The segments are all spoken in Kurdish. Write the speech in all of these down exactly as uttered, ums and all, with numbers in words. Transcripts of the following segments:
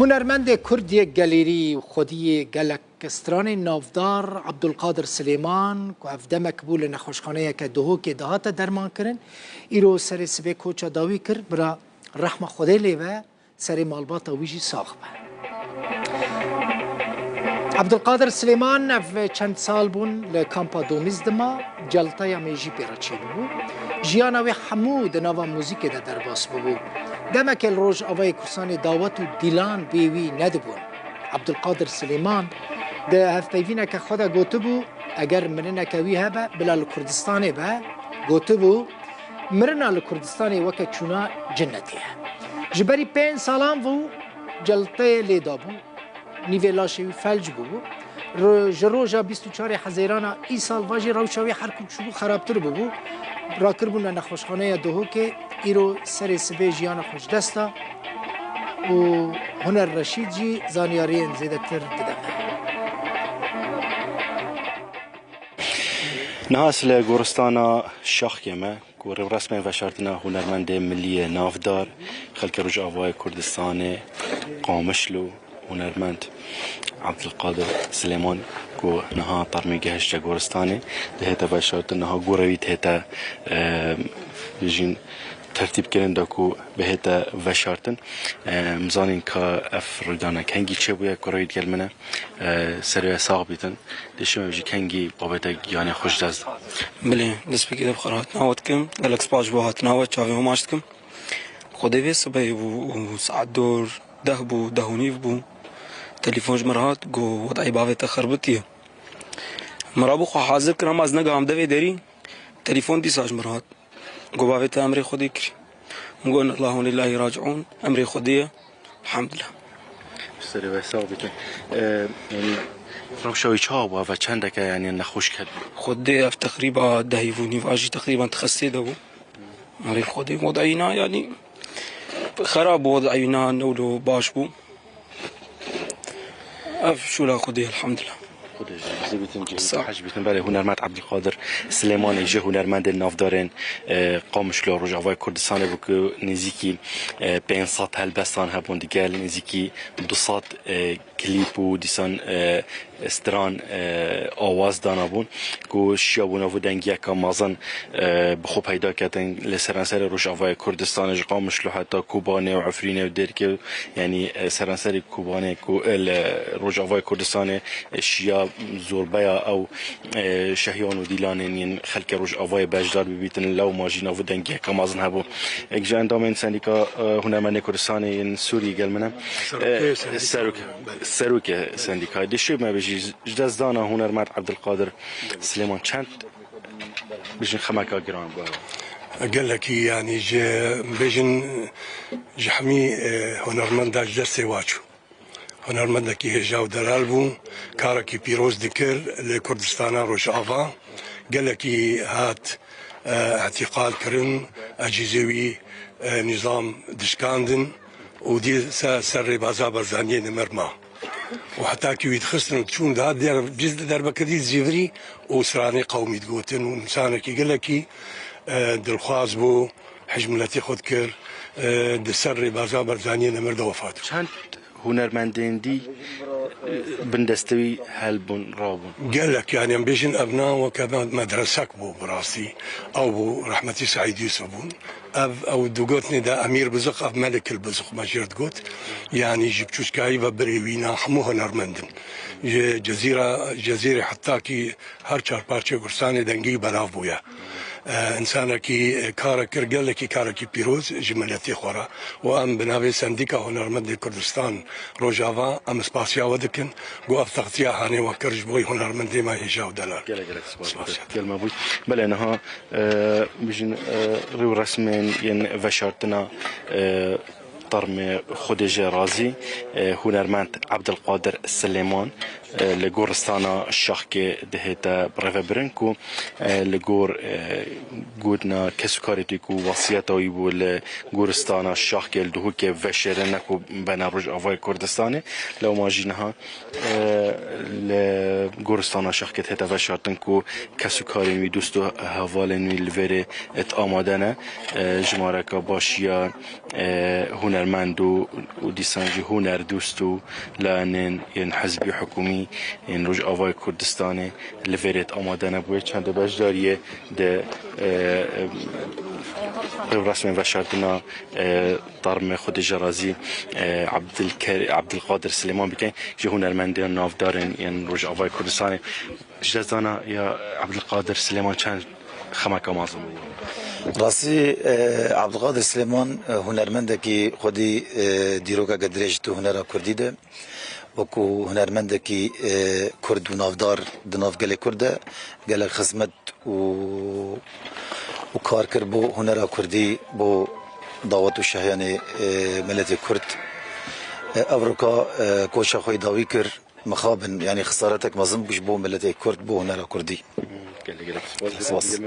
Hunermendê Kurd yê gelêrî û xwediyê gelek stranên navdar Abdulkadir Silêman, ku ev demek bû li nexweşxaneyeke Duhokê dihate dermankirin, îro serê sibê koça dawî kir, bira rehma Xwedê lê be, serê malbata wî jî sax be. Abdulkadir Silêman ev çend sal bûn li kampa Domîz dima, celteya mêjî pê re çêbûbû. Jiyana wê hemû di nava muzîkê de derbas bûbû. Demekê li Rojavayê Kurdistanê dawet û dîlan bê wî nedibûn. Abdulkadir Silêman di hevpeyvîneke xwe de gotibû, eger mirineke wî hebe, bila li Kurdistanê be, gotibû, mirina li Kurdistanê weke çûna cinnetê ye. Ji berî pênc salan bû celteyê lê dabû. Nîvê laşê wî felc bûbû. Ro-, ji roja bîst û çarê Hezêrana îsal va jî rewşa wî her ku çûbû xerabtir bûbû. Rakiribûne nexweşxaneya Duhokê, îro serê sibê jiyana xwe ji dest da û Huner Reşîd jî zanyariyên zêdetir dide me. Niha ez li goristana Şaxkê me. Ku rêwresmên veşartina hunermendê milî yê navdar, xelkê Rojavayê Kurdistanê, Qamişlo, hunermend Abdulkadir Silêman, ku niha termê gehişte goristanê, dihête veşartin, niha gorê wî dihête, e, bijîn tertîbkirin de ku bihête veşartin. E, em zanîn ka ev rûdana kengî çêbûye, kurê wî digel min e. E, serê we sax bîtin. Dê şima jî kengî babete giyanê xwe ji dest da. Bilê, destpêkê de bi xwe re hatina we dikim. Gelek spas ji bo hatina we, çavê we maç dikim. Xwedê vê sibehê bû û saet dor deh bû, deh û nîv bû. Telefon ji min re hat, got, "Wedayê bavê te xerbitiye." Min rabû xwe hazir kir, hema ez negiham devê derî, telefon dîsa ji min re hat. Got, "Bavê te emrê Xwedê kirî." Min got, "Inna Lillahi ve inna ileyhi raciun." Emrê Xwedê ye. Elhamdulillah. Serê we sax bitin. Ee, yani, rewşa wî çawa bû? Eva çendeke, yani, nexweş ket? Xwedê ev teqrîba dehî bû, nîva jî teqrîban di xestê de bû. Emrê Xwedê, wedayîna, yani, xerab bû, wedayîna ne wilo baş bû. Ev şûla Xwedê, elhamdulillah. Xwedê ji razî bitin, cihê Sağ ol. Hej bitin. Belê, hunermend Abdulkadir Silêmanî ji hunermendên navdarên, e, Qamişlo Rojavayê Kurdistanê bû ku nêzîkî, e, pênc sed helbestan hebûn, digel nêzîkî du sed, e, klîp û dîsan, e, stran, e, awaz danabûn ku şiyabûn ev dengiyeka mezin, e, bi xwe peyda ketin li seranserê Rojavayê Kurdistanê, ji Qamişlo heta Kobanê û Efrînê û Dêrikê, yanî, e, seranserê Kobanê ku, e, li Rojavayê Kurdistanê, e, şiya zorbeya ew, e, şehiyan û dîlanên yên xelkê Rojavayê beşdar bibîtin, lewma jî nav û dengiyeke mezin hebû. Yek ji endamên Sendîka, e, Hunermendê Kurdistanê yên Sûrî gel min e. Serokê E, sendîka. Serok-, serokê sendîkayê. Dê şê me bêjî, ji destdana hunermend Abdulkadir Silêman çend, bijin, xemeka giran bû. Gelekî, yanî, ji, bêjin, ji hemî, e, hunermenda ji destê wa çû. Hunermendekî hêja û delal bû, karekî pîroz dikir li Kurdistana Rojava. Gelekî hat, e, îtîqal kirin, ecîzê wî, e, nîzam dişkandin û dîsa ser rêbaza Barzaniyê nimir ma. Û heta kî wî dixistin û diçûn, dihat der-, cî-, derbekirî zîvirî û stranê qewmî digotin û însanekî gelekî, e, dilxwaz bû, hij miletê xwe dikir, e, di ser rêbaza Barzaniyê nimir de wefat bû. Çend hunermendên dî, e, bindestê wî helbûn, rabûn? Gelek, yani, em bêjin ev na weke me-, medresek bû bi rastî. Ew bû, rehmetî Seîd Yûsif bûn. Ev, ew digotinê de Emîr Bizix, ev Melikil Bizix me jê re digot. Yanî ji biçûçkayî ve birê wî na hemû hunermend in. Ji Cezîra, Cezîrê heta kî her çar parçeyê Kurdistanê dengê wî belav bûye. E, însanekî, e, kare kir, gelekî karekî pîroz ji miletê xwe re. Û em bi navê Sendîka Hunermendê Kurdistan Rojava em spasiya we dikin. Got ev textiya hanê we kir ji bo hunermendê me hêja û delal. Gelek gelek spas. Spas. Gel me bûyî. Belê niha, e, bijin, e, rêwresmên yên veşartina, e, termê Xwedê jê razî, e, hunermend Abdulkadir Silêman, e, li goristana Şaxkê dihête birêvebirin ku, e, li gor, e, gotina kesûkarê tê ku wasiyeta wî bû li goristana Şaxkê li Duhokê veşêrine ku bene Rojavayê Kurdistanê. Lewma jî niha, e, li goristana Şaxkê dihête veşartin ku kesûkarên wî, dost û hevalên wî li vêrê et amade ne. E, jimareka baş ya, e, hunermend û, û dîsan jî hunerdost û layanên yên hizbî hikûmî yên Rojavayê Kurdistanê li vêrê amade nebûye. Çendê beşdariyê di, e, e, rêwresmên veşartina, e, tarmê Xwedê jê razî, e, Abdilker-, Abdilqadir Silêman bikin, ji hunermendên navdarên yên Rojavayê Kurdistanê. Ji destdana ya Abdilqadir Silêman çend xemeka mezin bû. Rastî, e, Abdulkadir Silêman, e, hunermendekî xwedî, e, dîrokeke dirêj di hunera kurdî de, wekû hunermendekî, e, kurd û navdar di nav gelê kurd de gelek xizmet û, û kar kir bo hunera kurdî, bo dawet û şahiyanê, e, miletê kurd. E, evroka, e, koça xwe yê dawî kir. Mixabin, yanî xisaretek mezin bû ji bo miletê kurd, bo hunera kurdî. Gelek gelek spas. Spas.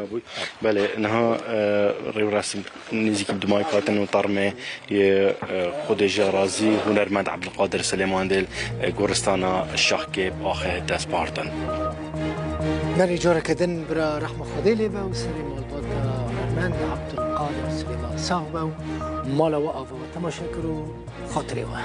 Belê, niha, e, rêwresim nêzîkî bi du mayî hatin û tarmê yê, e, Xwedê jê razî, hunermend Abdulkadir Silêman dê li, e, goristana Şaxkê bi axê dest partin. Berî careke din bira rehma Xwedê lê be û serê malbata hunermend Abdulkadir Silêman sax be û mala we ava we temaşe kir û xatirê we.